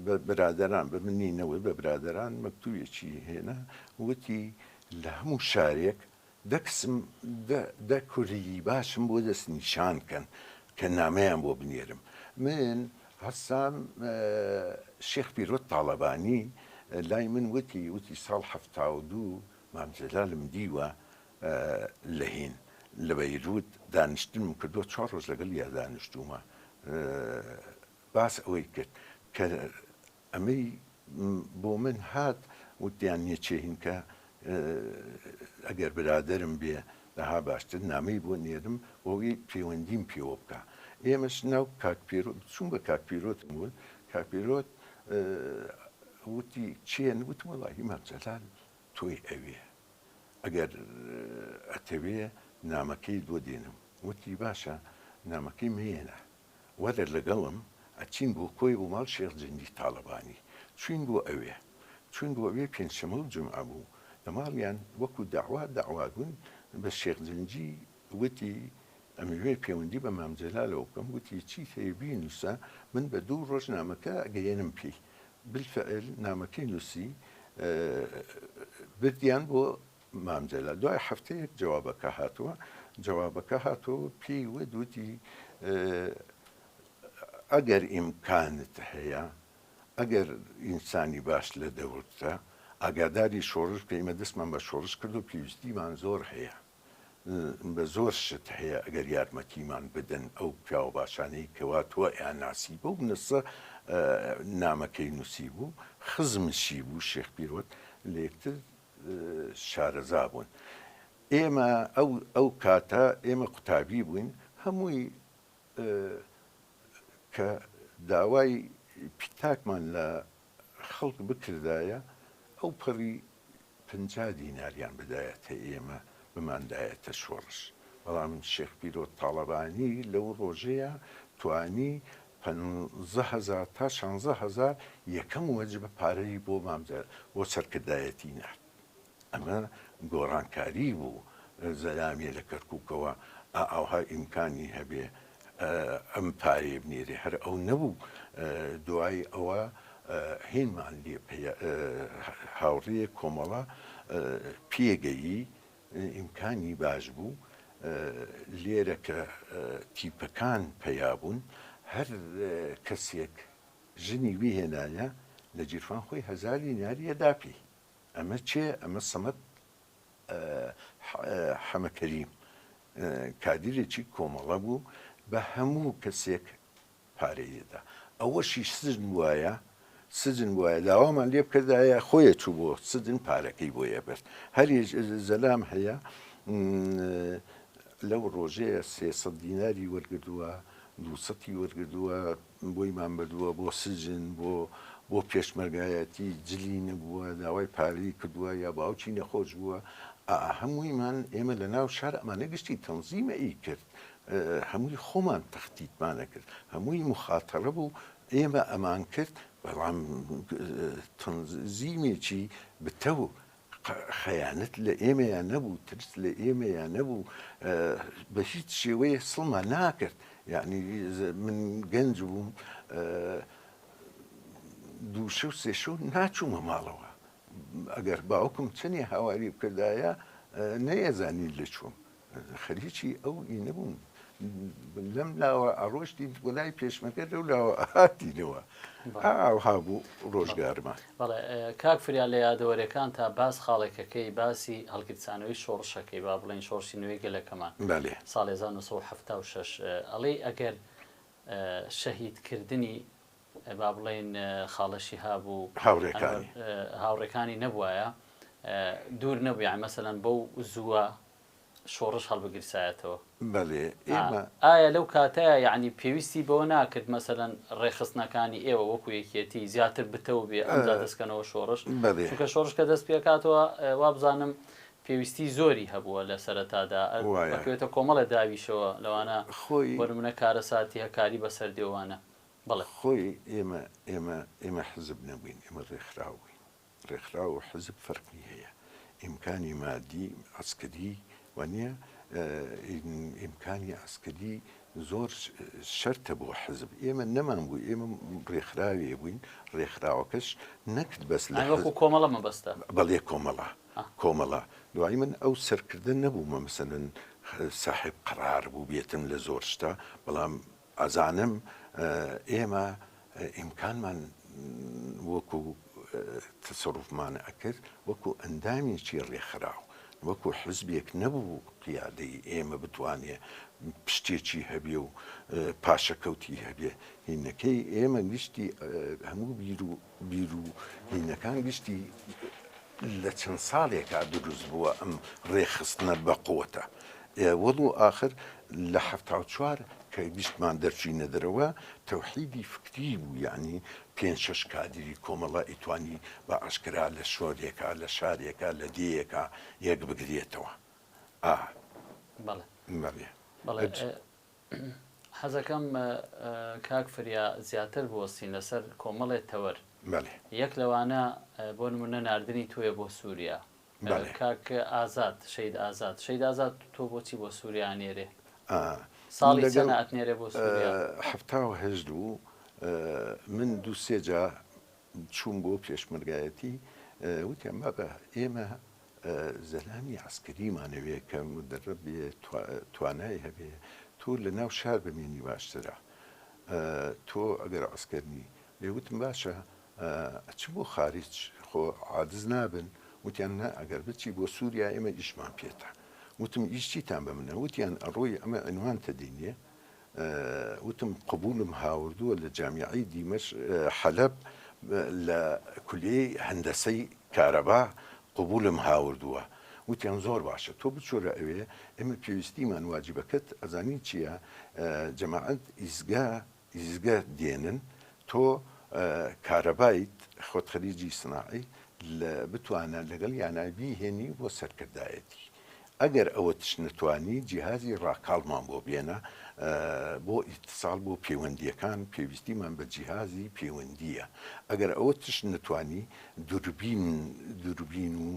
بە برادەران بە منی نەوت بە برادەران مەکتوبێکی هێنا وتی لە هەموو شارێک دە کسم دە دە کوری باشم بۆ دەست نیشان کەن کە نامەیان بۆ بنێرم من هەستام شێخ پیرۆت تاڵەبانی لای من وتی وتی ساڵ 72 مام جەلالم دیوە لە هین لە بەیروت دانیشتنم کردووە چوار ڕۆژ لەگەڵیا دانیشتوومە باس ئەوەی کرد کە ئەمەی بۆ من هات وتیان یەکێ هین کە ئەگەر برادەرم بێ دەها باشتر نامەی بۆ نێرم بۆ ئەوەی پەیوەندیم پێوە بکا ئێمەش ناو کاک پیرۆت چووم بە کاک پیرۆتم وت کاک پیرۆت وتی کێن وتم وەڵاهی مام جەلال تۆی ئەوێ ئەگەر ئەتەوێ نامەکەیت بۆ دێنم وتی باشە نامەکەی مەیەنە وەرە لەگەڵم ئەچین بۆ کۆیە بۆ ماڵ شێخ جەنگی تاڵەبانی چوین بۆ ئەوێ. چووین بۆ ئەوێ پێنجشەمە و جومعە بوو لە ماڵیان وەکو دەعوا دەعوات بوون بە شێخ جەنگی وتی ئەمەوێ پێوەندی بە مام جەلالەوە بکەم وتی چیت هەیە بینووسە من بە دوو ڕۆژ نامەکە ئەگەیەنم پێی بالفعل نامەکەی نووسی بردیان بۆ مام جەلال دوای هەفتەیەک جوابەکە هاتووە جوابەکە هاتەوە پێی وت وتی ئەگەر ئیمکانت هەیە ئەگەر ئینسانی باش لە دەورتە ئاگاداری شۆڕش بکە ئیمە دەستمان بە شۆڕش کردو پێویستیمان زۆر هەیە بە زۆر شت هەیە ئەگەر یارمەتیمان بدەن ئەو پیاوە باشانەی کەوا تۆ ئەیانناسی بەو نەسە نامەکەی نووسی بوو خزمشی بوو شێخ پیرۆت لە یەکتر شارەزا بوون ئێمە ئەو ئەو کاتە ئێمە قوتابی بووین هەمووی کە داوای پیتاکمان لە خەڵک بکردایە ئەو پەڕی 50 دیناریان بدایەتە ئێمە بماندایەتە شۆڕش بەڵام شێخ پیرۆت تاڵەبانی لەو ڕۆژەیە توانی 50هزار تا 16هزار یەکەم وەجبە پارەی بۆ مامجە بۆ سەرکردایەتی نارد ئەمە گۆڕانکاری بوو زەلامیە لە کەرکوکەوە ئاوها ئیمکانی هەبێ ئەم پارەیە بنێرێ هەر ئەو نەبوو دوای ئەوە هینمان لێ هاوڕێ کۆمەڵە پێگەیی ئیمکانی باش بوو لێرە کە تیپەکان پەیا بوون هەر کەسێک ژنی بهێنایە لە گیرفان خۆی هەزاری ناریە دا پێی ئەمە کێ؟ ئەمە سەمەد حەمە کەریم کادیرێکی کۆمەڵە بوو بە هەموو کەسێک پارەی دەدا ئەوەشی سجن بوایە سجن بوایە داوامان لێ بکردایە خۆیە چوو بۆ سجن پارەکەی بۆ ئەبرد هەر زەلام هەیە لەو ڕۆژەیە 300 دیناری وەرگردووە دووسەتی وەرگردووە بۆیمان بردووە بۆ سجن بۆ بۆ پێشمەرگایەتی جلی نەبووە داوای پارەی کردووە یا باوکی نەخۆش بووە ئا هەموویمان ئێمە لە ناو شار ئەمانە گشتی تەنزیمە ئی کرد هەمووی خۆمان تەختیتمانە کرد هەمووی مخاتەرە بوو ئێمە ئەمان کرد بەڵام تەنزیمێکی بتەو خەیانەت لە ئێمەیا نەبوو، ترس لە ئێمەیا نەبوو، بە هیچ شێوەیەک سڵمان ناکرد. یەعنی من گەنج بووم، دوو شەو سێ شەو ناچوومە ماڵەوە. ئەگەر باوکم چەنێ هاواری بکردایە نەیەزانی لە چۆم. خەریکی ئەو ئینە بووم. لەم لاوە ئەڕۆشتین بۆ لای پێشمەرگە لەو لاوە ئەهاتینەوە. ئاوها بوو ڕۆژگارمان. بەڵێ کاک فریا لە یادەوەرێکانتا باس خاڵێکەکەی باسی هەڵگیرسانەوەی شۆڕشەکەی با بڵێین شۆڕشی نوێی گەلەکەمان بەلێ. ساڵی 1976 ئەڵێی ئەگەر شەهید کردنی با بڵێین خاڵە شیهاب و هاوڕێکانی هاوڕێکانی نەبوایە دوور نەبوو یانی مەسەلەن بەو زووە شۆڕش هەڵبگیرسایەتەوە. بەلێ ئێمە. ئایا لەو کاتەیا یەعنی پێویستی بەوە ناکرد مەسەلەن ڕێکخستنەکانی ئێوە وەکو یەکیەتی زیاتر بتەو بێ ئەمجا دەست کەنەوە شۆڕش؟ بەلێ. چونکە شۆڕش کە دەست پێکاتەوە وابزانم پێویستی زۆری هەبووە لە سەرەتادا وایە. ئەکەوێتە کۆمەڵێ داویشەوە لەوانە خۆی. بۆ نمونە کارەساتی هەکاری بەسەر دێ و وانە. بەڵێ. خۆی ئێمە ئێمە ئێمە حزب نەبووین ئێمە ڕێکخراو بووین. ڕێکخراو و حزب فەرقی هەیە ئیمکانی مادی عەسکەری وانیە ئیمکانی عەسکەری زۆر شەرتە بۆ حزب ئێمە نەمان بوو ئێمە ڕێکخراوێ بووین ڕێکخراوەکەش نەکرد بەس لە وەکو کۆمەڵە مەبەستە بەڵێ کۆمەڵە کۆمەڵە دوایی من ئەو سەرکردە نەبوومە مەسەلەن ساحێب قەرار بوو بێتم لە زۆر شتە بەڵام ئەزانم ئێمە ئیمکانمان وەکو تەسەروفمان ئەکرد وەکو ئەندامێکی ڕێکخراو وەکو حزبێک نەبوو قیادەی ئێمە بتوانێ پشتێکی هەبێ و پاشەکەوتی هەبێ هینەکەی ئێمە گشتی هەموو بیر و بیر و هینەکان گشتی لە چەند ساڵێکا دروست بووە ئەم ڕێکخستنە بە قوتە وەڵ و ئاخر لە 74 کە گشتمان دەرچوینە دەرەوە تەوحیدی فکری بوو یانی پێنج شەش کادری کۆمەڵە ئیتوانی بە ئاشکرا لە شۆرێکا لە شارێکا لە دێیەکا یەک بگرێتەوە ئا بەڵێ بەڵێ بەڵێ حەزەکەم کاک فریا زیاتر بوەستین لەسەر کۆمەڵێ تەوەر. بەڵێ. یەک لەوانە بۆ نمونە ناردنی تۆیە بۆ سووریا. بەڵێ. کاک ئازاد، شەهید ئازاد، شەهید ئازاد تۆ بۆچی بۆ سووریا ئەنێرێ؟ ئا. ساڵی لەگەڵ چەنە ئەتنێرێ بۆ سووریا؟ 78 بوو من دوو سێ جا چووم بۆ پێشمەرگایەتی وتیان بابە ئێمە زەلامی عەسکەریمان ئەوێ کە مودەرەب بێ توانای هەبێ تۆ لە ناو شار بمێنی باشترە تۆ ئەگەر عەسکەر نی لێ وتم باشە ئەچم بۆ خاریج خۆ عادز نابن وتیان نا ئەگەر بچی بۆ سووریا ئێمە ئیشمان پێتە وتم ئیش چیتان بە منە وتیان ئەڕۆی ئەمە عنوانتە دینیە وتم قبوڵم هاوردووە لە جامیعەی دیمەش حەلەب لە کولیەی هەندەسەی کارەبا قبوڵم هاوردووە وتیان زۆر باشە تۆ بچۆرە ئەوێ ئێمە پێویستیمان واجبەکەت ئەزانی چییە جەماعەت ئیزگا ئیزگە دێنن تۆ کارەبایت خۆت خەریجی سناعی لە بتوانە لەگەڵ یانە بیهێنی بۆ سەرکردایەتی ئەگەر ئەوەتش نەتوانی جیهازی ڕاکاڵمان بۆ بێنە بۆ ئیتساڵ بۆ پەیوەندیەکان پێویستیمان بە جیهازی پەیوەندیە ئەگەر ئەوەتش نەتوانی دوربین دوربین و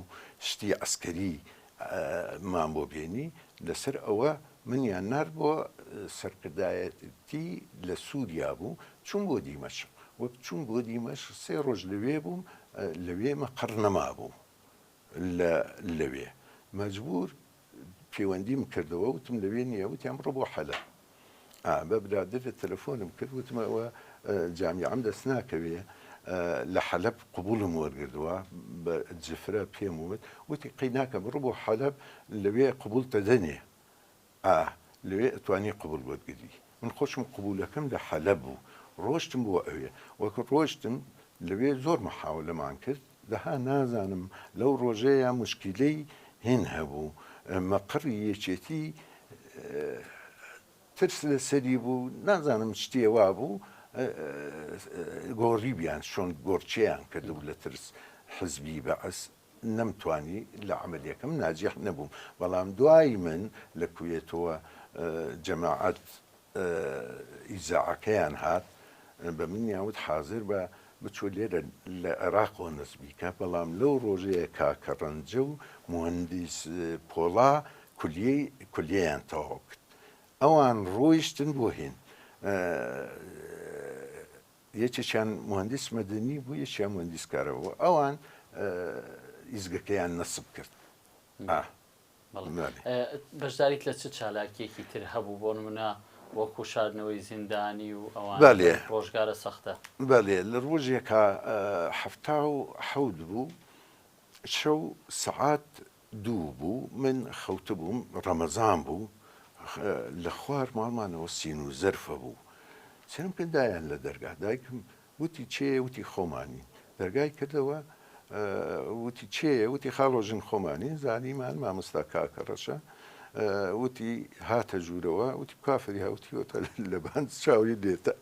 شتی عەسکەری مان بۆ بێنی لەسەر ئەوە منیان نارد بۆ سەرکردایەتی لە سووریا بوو چووم بۆ دیمەشق وەک چووم بۆ دیمەشق سێ ڕۆژ لەوێ بووم لەوێ مەقەڕ نەمابوو لە لەوێ مەجبوور پەیوەندیم کردەوە وتم لەوێ نییە وتیان بڕۆ بۆ حەلەب ئا بە برادەرە تەلەفۆنم کرد وتم ئەوە جامیعەم دەست ناکەوێ لە حەلەب قبوڵم وەرگردووە بە جفرە پێم وت وتی قەی ناکە بڕۆ بۆ حەلەب لەوێ قبوڵتە دەنێ ئا لەوێ ئەتوانی قبوڵ وەرگری من خۆشم قبولەکەم لە حەلەب بوو ڕۆشتم بۆ ئەوێ وەک ڕۆشتم لەوێ زۆر محاولەمان کرد دەها نازانم لەو ڕۆژەیە موشکیلەی هین هەبوو مەقڕی یەکێتی ترس لەسەری بوو نازانم شتێ وابوو گۆڕیبیان چۆن گۆڕچیان کردبوو لە ترس حزبی بەعس نەمتوانی لە عەمەلیەکەم ناجیح نەبووم بەڵام دوای من لە کوێتەوە جەماعەت ئیزاعەکەیان هات بە منیان وت حازر بە بچۆ لێرە لە عێراقەوە نەزبی کە بەڵام لەو ڕۆژەیە کاکە ڕەنجە و موهەندیس پۆڵا کولیەی کولیەیان تەواو کرد ئەوان ڕۆیشتن بۆ هین یەکێکیان موهەندیس مەدەنی بوو یەکیان موهەندیس کارەبا بوو ئەوان ئیزگەکەیان نەسب کرد. بەشداریت لە چ چالاکیەکی تر هەبوو بۆ نمونە وەکو شاردنەوەی زیندانی و ئەوان ڕۆژگارە سەختە؟ بەلێ لە ڕۆژێکا 77 بوو شەو سەعات دوو بوو من خەوتبووم ڕەمەزان بوو لە خوار ماڵمانەوە سین و زەرفە بوو سێرم کرد دایان لە دەرگا دایکم وتی چێیە وتی خۆمانین دەرگای کردەوە وتی چێیە وتی خاڵۆژن خۆمانین زانیمان مامۆستا کاکە ڕەشە وتی هاتە ژوورەوە وتی کافری هاوتی وتە لەبان چاوی دێتە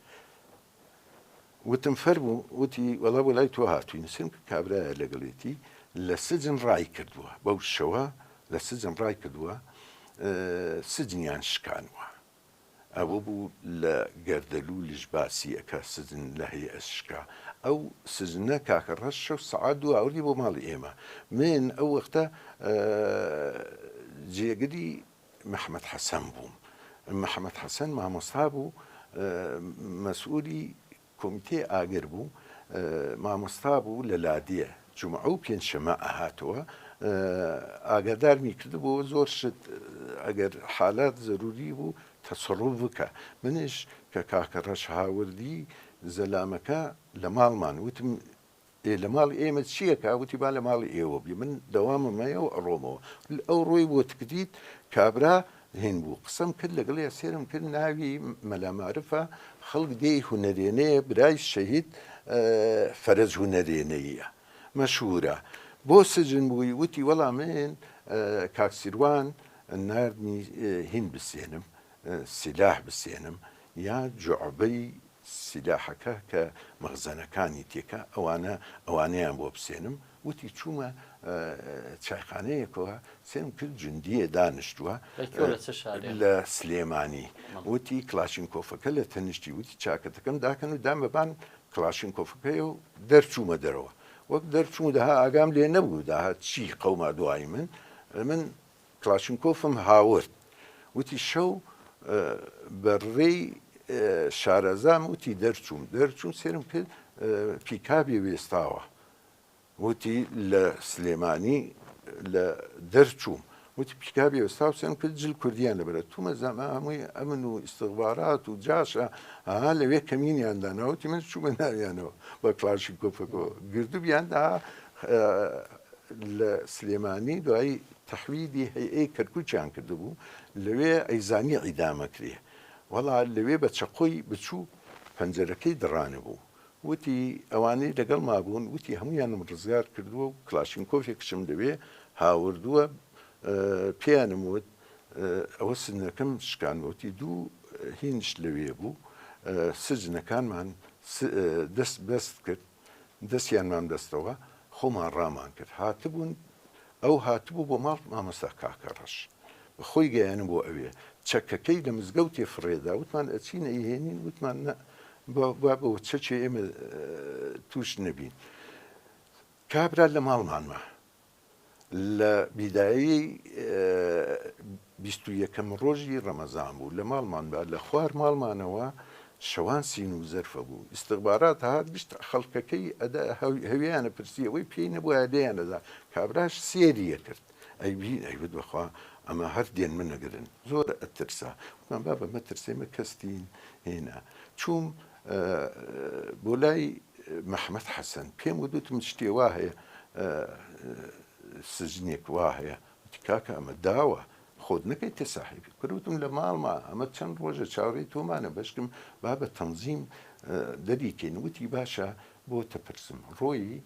وتم فەرموو، وتی، وەڵا بۆ لای تۆ هاتووین، سێرم کرد کابرایە لەگەڵیەتی لە سجن ڕای کردووە، بەو شەوە لە سجن ڕای کردووە، سجنیان شکانووە، ئەوە بوو لە گەردەلوولیش باسی ئەکا سجن لە هەیئەت شکا، ئەو سجنە کاکە ڕەش شەو سەعات دوو ئاوردی بۆ ماڵی ئێمە، من ئەو وەختە جێگری محەمەد حەسەن بووم. محەمەد حەسەن مامۆستا بوو، مەسئولی کۆمیتەی ئاگر بوو، مامۆستا بوو لە لادێ، جومعە و پێنجشەمە ئەهاتەوە، ئاگادارمی کردبووەوە زۆر شت ئەگەر حالات زەروری بوو تەسەروف بکە. منیش کە کاکە ڕەش هاوردی زەلامەکە لە ماڵمان وتم ئێ لە ماڵی ئێمە چی ئەکا؟ وتی با لە ماڵی ئێوە بی من دەوامم هەیە و ئەڕۆمەوە. ئەو ڕۆی بۆ تکریت کابرا هین بوو. قسەم کرد لەگەڵیا سێرم کرد ناوی مەلا مارفە خەڵک دێی هونەرێنەیە برای شەهید فەرەج هونەرێنەییە مەشهورە. بۆ سجن بووی؟ وتی وەڵا من کاک سیروان ناردمی هین بسێنم سیلاح بسێنم یا جوعبەی سیلاحەکە کە مەخزەنەکانی تێکا ئەوانە ئەوانەیان بۆ بسێنم وتی چوومە چایخانەیەکەوە سێرم کرد جوندیە دانیشتووە لە کوێ لە چ شارێ؟ لە سلێمانی وتی کلاشینکۆفەکە لە تەنیشتی وتی چاکەتەکەم داکەن و دام بەبان. کڵاشینکۆفەکەی و دەرچوومە دەرەوە. وەک دەرچووم دەها ئاگام لێ نەبوو داها چی قەوما دوای من. من کڵاشینکۆفم هاورد. وتی شەو بە ڕێی شارەزام وتی دەرچووم. دەرچووم سێرم کرد پیکابێ وێستاوە. وتی لە سلێمانی لە دەرچووم وتی پیکابی وەستا و سێم کرد جل کوردیان لەبەرە تومە زەمە هەمووی ئەمن و ئیستغبارات و جاشە ها لەوێ کەمینیان دانا وتی من چوومە ناویانەوە بە کلاشی کۆفەکەوە گردوبیان دا لە سلێمانی دوایی تەحویلی هەیئەی کەرکوکیان کردبوو لەوێ ئەیزانی عیدامەکرێ وەڵا لەوێ بە چەقۆی بچوو پەنجەرەکەی دڕانبوو وتی، ئەوانەی لەگەڵما بوون، وتی، هەموویانم ڕزگار کردووە و کڵاشینکۆفێکشم لەوێ هاوردووە، پێیانم وت، ئەوە سجنەکەم شکاندووە، وتی، دوو هینش لەوێ بوو، سجنەکانمان دەست بەست کرد، دەستیانمان بەستەوە، خۆمان ڕامان کرد، هاتبوون، ئەو هاتبوو بۆ ماڵ مامۆستا کاکەڕەش، خۆی گەیانبووە ئەوێ، چەکەکەی لە مزگەوتێ فڕێدا، وتمان ئەچین ئەیهێنین، وتمان نا، با بۆ چەکێ ئێمە تووش نەبین. کابرا لە ماڵمان ما. لە بیدایەی 21ەم ڕۆژی ڕەمەزان بوو، لە ماڵمان با، لە خوار ماڵمانەوە شەوان سین و زەرفە بوو. ئیستخبارات هات گشت خەڵکەکەی ئەدا هەویانە پرسی، ئەوەی پێی نەبوایە لێیان ئەدا. کابراش سێری ئەکرد. ئەیبین ئەیوت بەخوا ئەمە هەر دێن من ئەگرن زۆر ئەترسا وتمان بابە مەترسێ مە کەستین هێنا چووم بۆ لای محەمەد حەسەن پێم وت وتم شتێ وا هەیە سجنێک وا هەیە وتی کاکە ئەمە داوە خۆت نەکەیتە ساحێبی کورە وتم لە ماڵما ئەمە چەند ڕۆژە چاوەڕێی تۆمانە بەشکم با بە تەنزیم دەریکەین وتی باشە بۆ تەپرسم ڕۆیی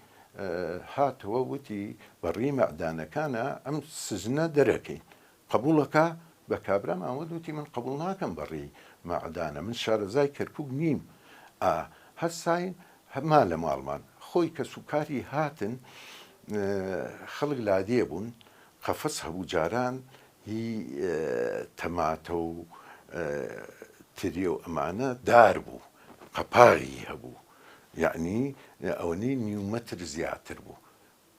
هاتەوە وتی بە ڕێی مەعدانەکانا ئەم سجنە دەرەکەین قبوڵەکا؟ بە کابرامان وت وتی من قبوڵ ناکەم بە ڕێی مەعدانە من شارەزای کەرکوک نیم ئا هەستاین ما لە ماڵمان خۆی کەسوکاری هاتن خەڵک لادێ بوون قەفەس هەبوو جاران هی تەماتە و ترێ و ئەمانە دار بوو قەپاغی هەبوو یەعنی ئەوەنەی نیو مەتر زیاتر بوو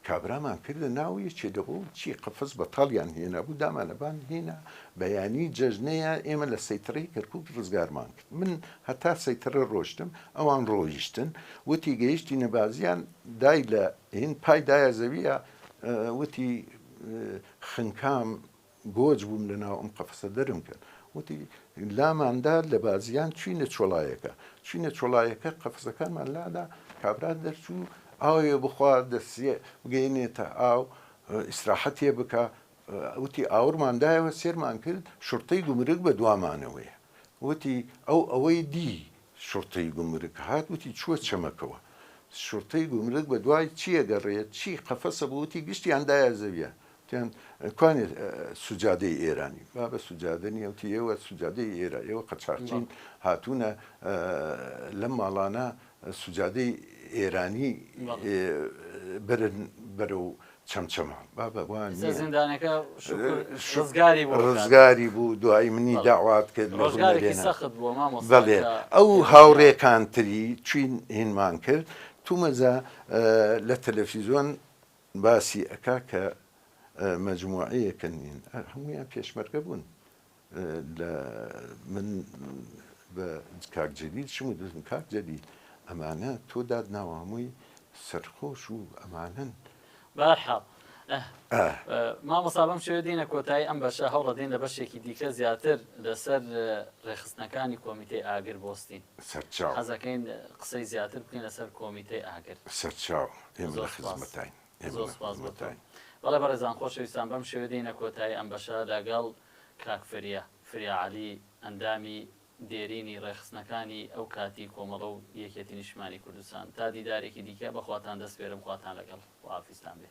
کابرامان کردە ناو یەکێ لەبۆ چی قەفەس بەتاڵیان هێنابوو دامانە بان هێنا بەیانی جەژنەیە ئێمە لە سەیتەڕەی کەرکوک ڕزگارمان کرد من هەتا سەیتەڕە ڕۆشتم ئەوان ڕۆیشتن وتی گەیشتینە بازیان دای لە هین پای دایە زەویە وتی خنکام گۆج بووم لە ناو ئەم قەفەسە دەرم کەن. وتی، لامان دا لە بازیان چووینە چۆڵایەکە. چووینە چۆڵایەکە قەفەسەکانمان لادا، کابرا دەرچوو ئاوێ بخوا دەسێ بگەیەنێتە ئاو ئیسراحەتێ بکا. وتی، ئاورمان دایەوە سێرمان کرد شوڕتەی گومرگ بە دوامانەوەیە. وتی، ئەو ئەوەی دی شوڕتەی گومرگ هات وتی، چووە چەمەکەوە. شوڕتەی گومرگ بە دوای چی ئەگەڕێ چی قەفەسە بوو وتی، گشتیان دایە زەویە. وتیان کوانێ سوجادەی ئێرانی؟ بابە سوجادە نییە. وتی ئێوە سوجادەی ئێرە، ئێوە قەچاخچین هاتوونە لەم ماڵانە سوجادەی ئێرانی بەرن بەرەو چەمچەماڵ. بابە وا نییە. زیندانەکە ڕزگاری بوو. ڕزگاری بوو دوایی منی داوات کرد لە ڕۆژگارێکی سەخت بووە مامۆستا. بەڵێ ئەو هاوڕێکانتری چوین هینمان کرد تومەزە لە تەلەفیزۆن باسی ئەکا کە مەجموعەیەکن نین هەموویان پێشمەرگە بوون لە من بە کاک جەلیل شم و دەتم کاک جەلیل ئەمانە تۆ دادناوە هەمووی سەرخۆش و ئەمانەن. بەهەرحاڵ مامۆستا بەم شێوەیە دێینە کۆتایی ئەم بەشە هەوڵەدەین لە بەشێکی دیکە زیاتر لەسەر ڕێکخستنەکانی کۆمیتەی ئاگر بۆستین سەرچاو حەزەکەین قسەی زیاتر بکەین لەسەر کۆمیتەی ئاگر. سەرچاو ئێمە لە خزمەتاین ئێمە زۆر لە سپاس بۆ تۆ. خزمەتاین. بەڵێ بەڕێزان خۆشەویستان بەم شێوەیە دێینە کۆتایی ئەم بەشە لەگەڵ کاک فریا، فریا عەلی، ئەندامی دێرینی ڕێکخستنەکانی ئەو کاتی کۆمەڵە و یەکێتی نیشتمانی کوردستان. تا دیدارێکی دیکە بە خواتان دەسپێرم خواتان لەگەڵ. خواحافیزتان بێ.